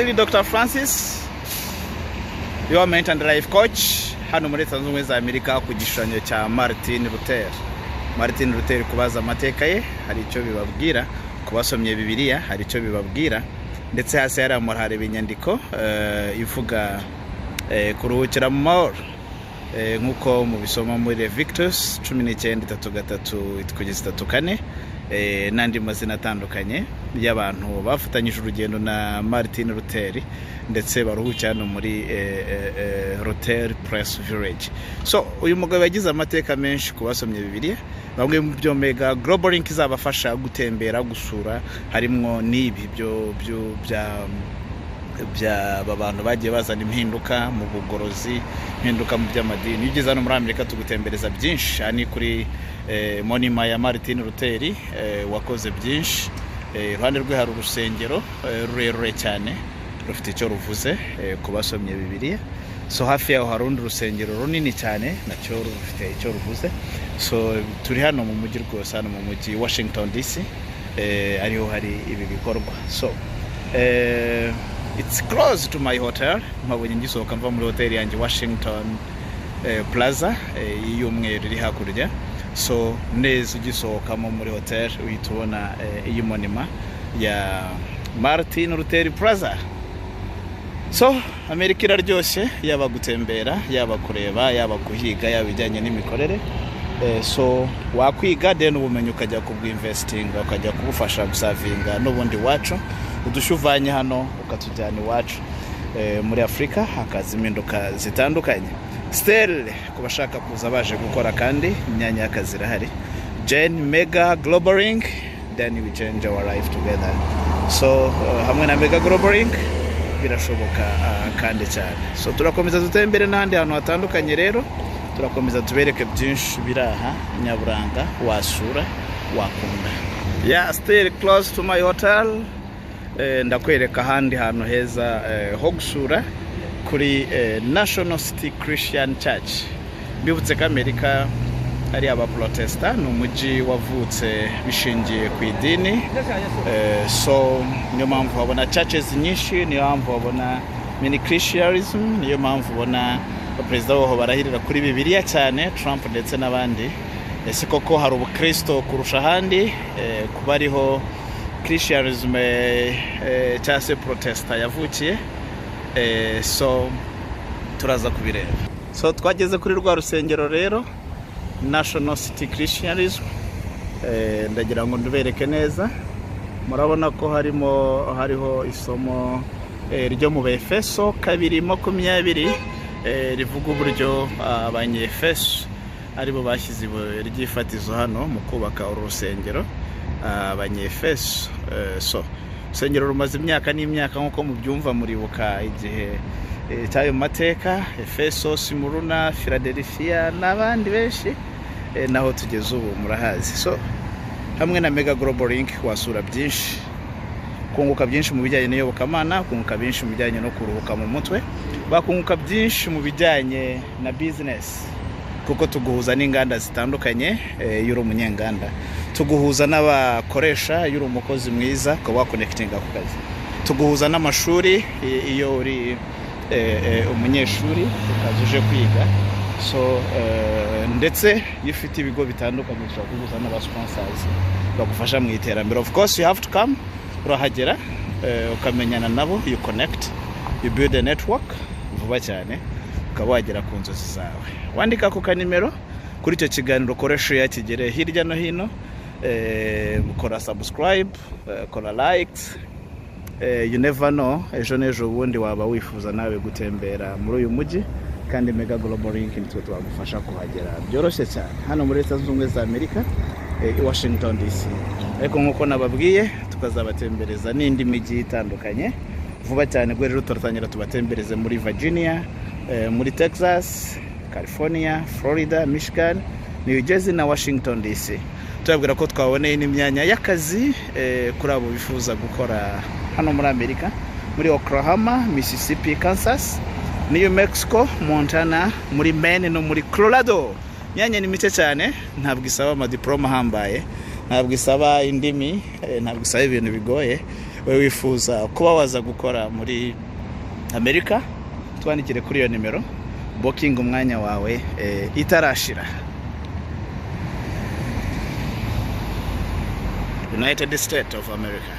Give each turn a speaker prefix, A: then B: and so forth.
A: Still Dr. Francis, your mentor and life coach, hano muri Leta Zunze Ubumwe za Amerika ku gishushanyo cya Martin Luther. Martin Luther, kubaza amateka ye hari icyo bibabwira, ku basomye Bibiliya hari icyo bibabwira, ndetse hasi hariya murahareba inyandiko ivuga kuruhukira mu mahoro, nk'uko mubisoma muri Leviticus 19:33 kugeza 34, n'andi mazina atandukanye y'abantu bafatanyije urugendo na Martin Luther ndetse baruhukiye hano muri Luther Place Village. So uyu mugabo yagize amateka menshi ku basomye Bibiliya. Bamwe mu byo Mega Global Link izabafasha gutembera, gusura, harimwo n'ibi byo byaba bantu bagiye bazana impinduka mu bugorozi, impinduka mu by'amadini. Iyo ugeze hano muri Amerika tugutembereza byinshi. Aha ni kuri monument ya Martin Luther, wakoze byinshi. Iruhande rwe hari urusengero rurerure cyane, rufite icyo ruvuze ku basomye Bibiliya. So hafi yaho hari urundi rusengero runini cyane, nacyo rufite icyo ruvuze. So turi hano mu mujyi rwose, hano mu mujyi Washington DC, ariho hari ibi bikorwa. So it's close to my hotel. Mpabonye ngisohoka mva muri hoteli yanjye, Washington Plaza, y'umweru iri hakurya. So neza ugisohokamo muri hotel uhita ubona iyi monument ya Martin Luther Plaza. So Amerika iraryoshye, yaba gutembera, yaba kureba, yaba kuhiga, yaba ibijyanye n'imikorere. So wakwiga, then ubumenyi ukajya kubwinvestinga, ukajya kubufasha gusavinga n'ubundi iwacu, udushya uvanye hano ukatujyana iwacu muri Afurika, hakaza impinduka zitandukanye. Still ku bashaka kuza baje gukora kandi, imyanya y'akazi irahari. Join Mega Global Link, then we change our life together. So hamwe na Mega Global Link birashoboka kandi cyane. So turakomeza dutembere n'ahandi hantu hatandukanye rero, turakomeza tubereke byinshi biri aha nyaburanga wasura, wakunda. Yeah, still close to my hotel. Ndakwereka ahandi hantu heza ho gusura kuri National City Christian Church. Mbibutse ko Amerika ari abaprotesta, ni umujyi wavutse bishingiye ku idini. So niyo mpamvu wabona churches nyinshi, niyo mpamvu wabona mini Christianism, niyo mpamvu ubona perezida waho barahirira kuri Bibiliya cyane, Trump ndetse n'abandi. Ese koko hari ubukristo kurusha ahandi? Kuba ariho Christianism cyangwa se protesta yavukiye. So turaza kubireba. So twageze kuri rwa rusengero rero, National City Christianism. Ndagira ngo ndubereke neza. Murabona ko harimo hariho isomo ryo mu Befeso 2:20, rivuga uburyo Abanyefeso aribo bashyize ibuye ry'ifatizo hano mu kubaka uru rusengero. Abanyefeso. So urusengero rumaze imyaka n'imyaka nk'uko mubyumva, muribuka igihe cy'ayo mateka, Efeso, Simuruna, Philadelphia n'abandi benshi, naho tugeze ubu murahazi. So hamwe na Mega Global Link wasura byinshi, kunguka byinshi mu bijyanye n'iyobokamana, kunguka byinshi mu bijyanye no kuruhuka mu mutwe, bakunguka byinshi mu bijyanye na business, kuko tuguhuza n'inganda zitandukanye iyo uri umunyenganda, tuguhuza n'abakoresha iyo uri umukozi mwiza ukaba waconnectinga ku kazi, tuguhuza n'amashuri iyo uri umunyeshuri ukaza uje kwiga. So ndetse iyo ufite ibigo bitandukanye dushobora kuguhuza n'aba sponsors bagufasha mu iterambere. Of course you have to come, urahagera ukamenyana nabo, you connect, you build a network vuba cyane, ukaba wagera ku nzozi zawe. Wandika ku kanimero kuri icyo kiganiro, ukoresha yakigere hirya no hino, kora subscribe, kora likes. You never know, ejo n'ejo bundi waba wifuza nawe gutembera muri uyu mujyi, kandi Mega Global Link nitwe twagufasha kuhagera byoroshye cyane hano muri Leta Zunze Ubumwe za Amerika, i Washington DC. Ariko nk'uko nababwiye, tukazabatembereza n'indi mijyi itandukanye vuba cyane. Ubwo rero turatangira tubatembereze muri Virginia, muri Texas, California, Florida, Michigan, New Jersey na Washington DC. Tubabwira ko twaboneye n'imyanya y'akazi kuri abo bifuza gukora hano muri Amerika, muri Oklahoma, Mississippi, Kansas, New Mexico, Montana, muri Maine no muri Colorado. Imyanya ni mike cyane, ntabwo isaba amadiporome ahambaye, ntabwo isaba indimi, ntabwo isaba ibintu bigoye. Wowe wifuza kuba waza gukora muri Amerika, twandikire kuri iyo nimero, booking umwanya wawe itarashira. United States of America.